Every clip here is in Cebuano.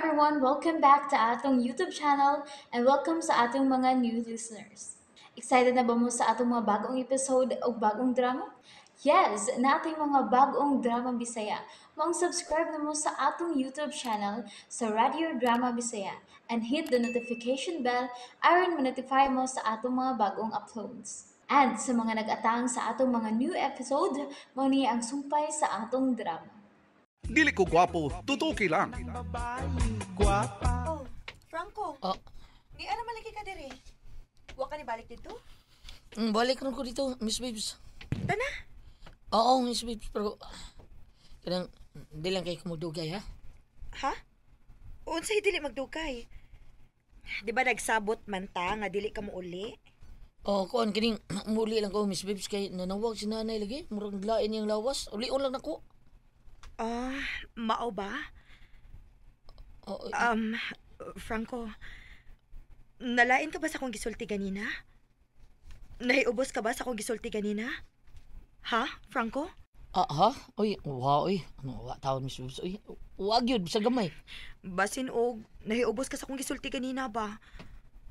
everyone! Welcome back to atong YouTube channel and welcome sa atong mga new listeners. Excited na ba mo sa atong mga bagong episode o bagong drama? Yes, nating mga bagong drama Bisaya. Maong subscribe na mo sa atong YouTube channel sa Radio Drama Bisaya and hit the notification bell aron ma-notify mo sa atong mga bagong uploads. And sa mga nag-atang sa atong mga new episode, mao ni ang sumpay sa atong drama. Dili ko gwapo, tutuki lang. Oh, Franco. Oh. Di ana malagi ka diri. Wa ka ni balik dito? Balik ron ko dito, Miss Babes. Tana. Oo, Miss Babes, pero kanang di lang kayo kumudugay, ha? Ha? Unsay dili magdugay? Di ba nagsabot man ta nga dili ka muuli? Oo, kuan kining muli lang ko, Miss Babes, kay nanawag si nanay lagi. Murag lain niyang lawas. Ulion lang nako. Ah, mao ba? Oo, Franco, nalain ka ba sa akong gisulti ganina? Nahiubos ka ba sa akong gisulti ganina? Ha, Franco? Ah, ha? Uy, wa, uy. Ano, wa taon, Miss Babes. Uy, wag yun, sa gamay. Basin og nahiubos ka sa akong gisulti ganina ba?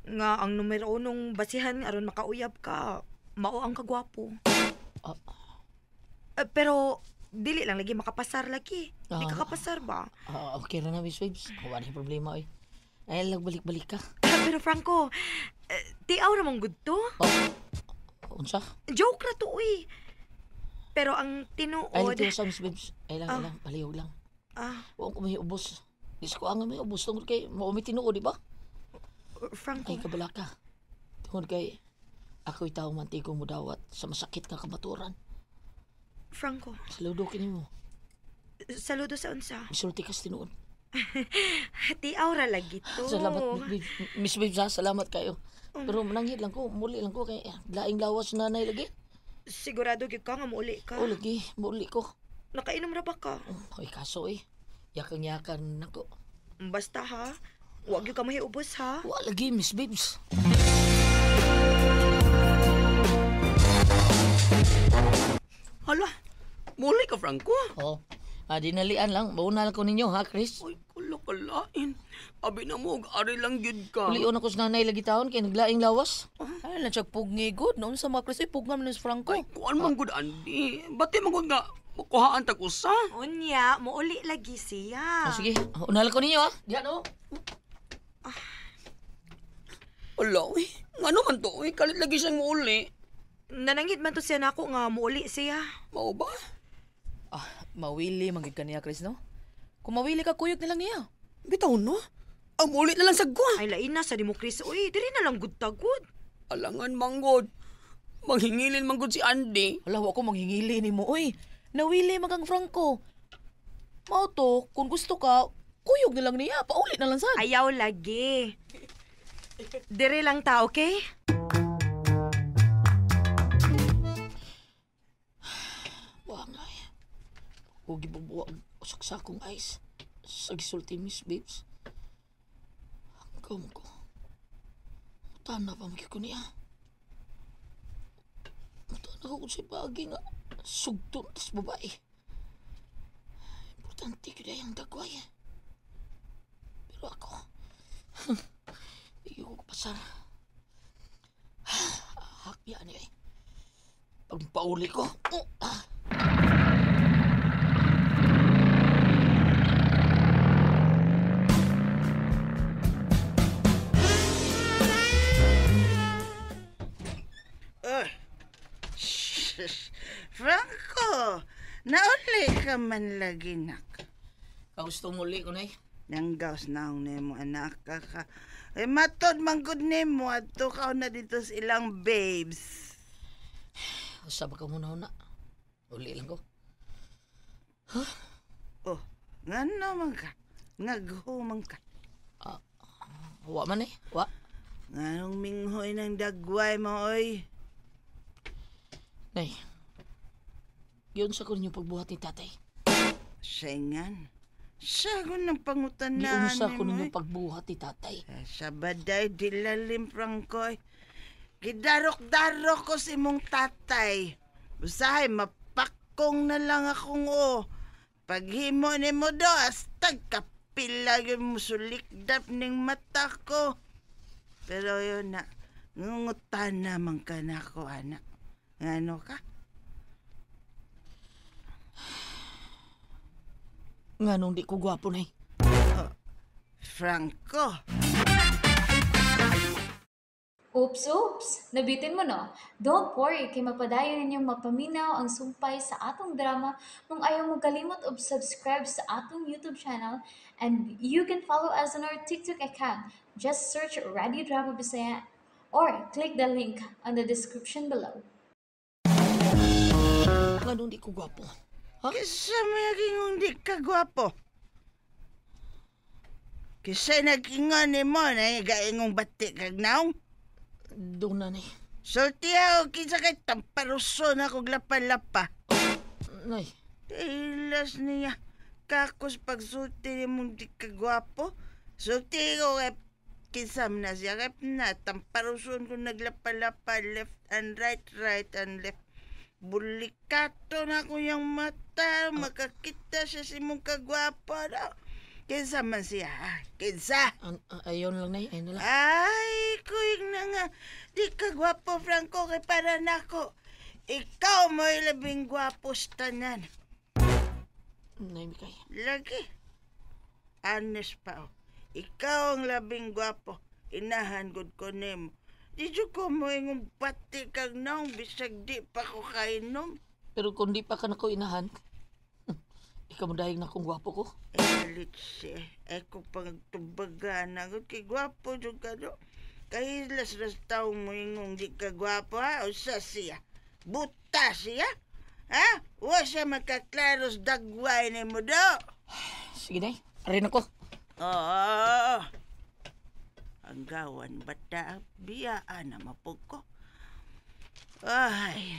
Nga ang numero unong basihan aron makauyab ka, mao ang kagwapo. Ah. Pero dili lang lagi makapasar lagi. Di ka Ah. kapasar ba? Ah, okay ra na, Miss Babes. Wala na problema, uy. Ay, lang balik-balik ka. Pero Franco, tiaw ramang good to. Oh, unsa? Joke ra to, uy. Pero ang tinuod... Ay, lang sa Miss Babes. Ay lang, Ah. ay lang, palihog lang. Ah, Huwag ko may ubos. Dis ko ang may ubos tungod kay mao may tinuod, di ba? Franco. Ay kabala ka. Tungod kay ako'y tao man tigong mudawat sa masakit nga kamaturan. Franco, Saludo kini mo. saludo sa unsa. Misulti ka sa tinuod. Tiaw ra lagi to. Salamat, Miss Babes. Miss Babes, ha? Salamat kayo. Pero mananghid lang ko, muli lang ko kay laing lawas na nanay lagi. Sigurado gyud ka nga muuli ka. O lagi, muli ko. Nakainom ra ba ka? Ay kaso eh. Yakang-yakan nako. Basta ha. Wag gyud ka mahiubos ha. Wa lagi, Miss Babes. Hala, muli ka, Franco. Oh. Ah, dinalian lang. Mauna lang ko ninyo, ha, Chris? Uy, kala-kalain. Abi na mo, ari lang gyud ka. Ulion ako sa nanay lagi taon kay naglaing lawas. Ay, lang siya pugngigod. Noon sa mga Chris, ay pugngam ni Franco. Ay, kuan man gud, Andy. Bati man gud nga, makuhaan tag usa. Unya, muuli lagi siya. Oh, sige, una lang ko ninyo, ha? Diyan, oh. Hala, uy. Ngano man to, uy. Kalit lagi siyang muuli. Nanangit man to siya nako nga muuli siya. Mao ba? Ah, mawili man gid ka niya, Chris, no? Kung mawili ka, kuyog na lang niya. Bitaw, no? Ang muuli na lang sa gwa. Ay lain na sa di mo Chris. Uy, diri na lang gud tagud. Alangan manggod. Manghingilin manggod si Andy. Wala, wa ko manghingili ni mo, uy. Nawili man kang Franco. Mao to, kung gusto ka, kuyog na lang niya. Pauli na lang sad. Ayaw lagi. Diri lang ta, okay? Wa nga eh. Huwag ibubuwag usak-sakong ice. Sa gisulti, Miss Babes. Hanggang ko. Mutan na pa magkiko niya. Mutan na ko sa bagay nga sugton tas babae. Importante ko na yung dagway. Pero ako, hindi ko pasar. Hakya niya eh. Pagpauli ko, oh, ah. Franco, nauli ka man lagi nak. Kagusto muli ko na eh. Nanggaos na ang nemo anak ka ka. Ay matod man gud nimo adto ka na dito sa ilang babes. Asa ba ka muna na? Uli lang ko. Huh? Oh, ngano man ka? Ngagho man ka. Ah, wa man eh, wa. Nganong minghoy ng dagway mo oy? Nay, yun sa ko ninyo pagbuhat ni tatay. Sengan. Sagon ng pangutanan Giunsa ko nimo, ninyo eh. pagbuhat ni tatay. Sa baday, di lalim, Francoy. Gidarok-darok ko si mong tatay. Usahay, mapakong na lang akong o. Paghimo ni mo do, astag kapakong Pila yun musulikdap ning mata ko. Pero yun na, ngungutan naman ka na ako, anak. Ngano ka? Nganong di ko gwapo, Nay? Franco. Oops, oops! Nabitin mo no? Don't worry, kay mapadayon ninyong mapaminaw ang sumpay sa atong drama kung ayaw mo kalimot og subscribe sa atong YouTube channel, and you can follow us on our TikTok account. Just search Radio Drama Bisaya or click the link on the description below. Nganong di ko gwapo? Ha? Kisa may naging di ka gwapo. Kisa nag-ingon ni mo na gaingong batik kag naong. Doon na, Nay. Sulti ako kinsa kay tamparuso na kog lapa-lapa. Nay, Ilas niya. Kakos pagsulti ni mong di ka gwapo. Sulti ko kay kinsa man na siya kay na tamparuson ko naglapa-lapa left and right, right and left. Bulikato na ko yung mata. Makakita siya si mong kagwapo. No? Kinsa man siya, ha? Kinsa? Ayaw na lang, Nay. Ayaw na lang. Ay, kuyog na nga. Di ka gwapo, Franco, kay para nako. Ikaw mo'y labing gwapo sa tanan. Nay, Mikay. Lagi. Honest pa, oh. Ikaw ang labing gwapo. Inahan gud ko nimo. Di jud ko mo ingong bati kag naong bisag di pa ko kainom. Pero kung di pa ka nako inahan, ikaw mo dahil na kung gwapo ko. Eh, litsi. Eh, kung pagtubagan na gud kay gwapo jud ka do. Kahilas ras taong mo ingong di ka gwapo, ha? Usa siya. Buta siya. Ha? Wa siya makaklaros dagway ni mo do. Sige, Nay. Arin ako. Oo. Ang gawan bata, biyaan na mapug ko. Ay,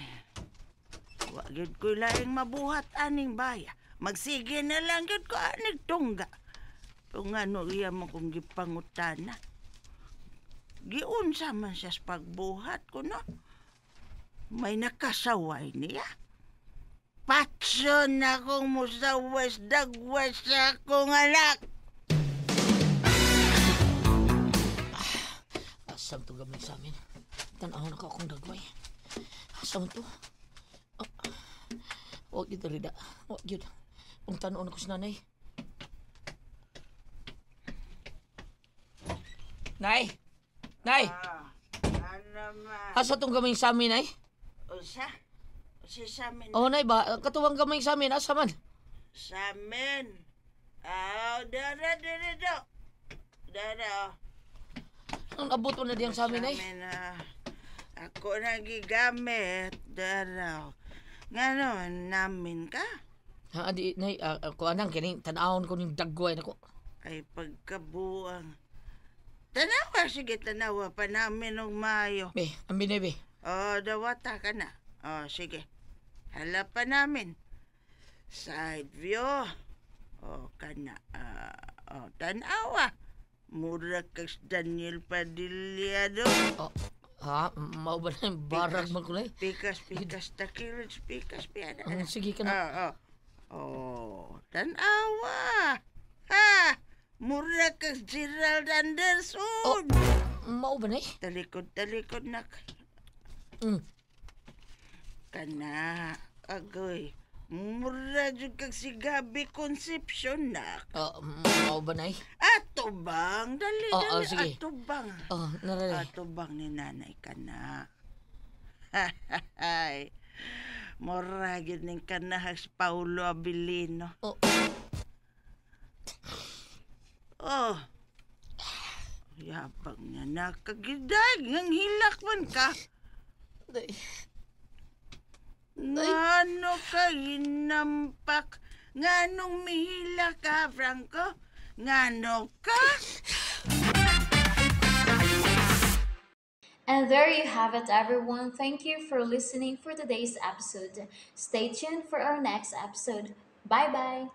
wa gyud ko laing mabuhat aning baya. Magsige na lang gyud ko aning tungga. Kung ano iya mo kong gipangutana. Giunsa man siya sa pagbuhat ko, no? May nakasaway niya. Patson akong musawas dagwas sa akong anak. Asam to gamay sa amin. Tanaw na ka akong dagway. Asam to. Ah, wag yun rida. Wag yun. Ang tanaw na ko sa nanay. Nay! Nay! Ano ma? Asa tong gamay sa amin, nay? Usa? Usa sa amin? Oh, nay ba? Katuwang gamay sa amin. Asa man? Sa amin. Ah, dara, dara, do. Dara, oh. Ang abot mo na diyang sa amin, nay? Sa amin, ah. Ako na gigamit. Dara, oh. Nga namin ka? Ha, di, nay, ako anang, kining tanawon ko ning dagway nako. Ay, pagkabuang. Tanawa, sige, tanawa pa namin og maayo. Be, ang binay, be. Oh, dawata ka na. Oh, sige. Hala pa namin. Side view. Oh, kana. Oh, tanawa. Mura kag Daniel Padilla do. Oh, ha? Mao ba na yung barag man ko, nay? Pikas, pikas, takilid, pikas, piana. Sige ka na. Oh, oh. Oh, tanawa. Ha! Mura kag Gerald Anderson. Oh, mao ba, nay? Talikod, talikod na. Kana, agoy. Mura jud kag si Gabby Concepcion na. Oh, mao ba, nay? Ato bang? Dali, Oh, oh, dali. sige. Ato bang? Oh, naralay. Ato bang ni nanay ka na? Hay. Mura gyud ning kanahas Paulo Abilino. Oh. Oh. Yabang niya nakagidag. Ngang hilak man ka. Day. Ngano ka hinampak? Nganong mihila ka, Franco? Ngano ka? And there you have it, everyone. Thank you for listening for today's episode. Stay tuned for our next episode. Bye-bye!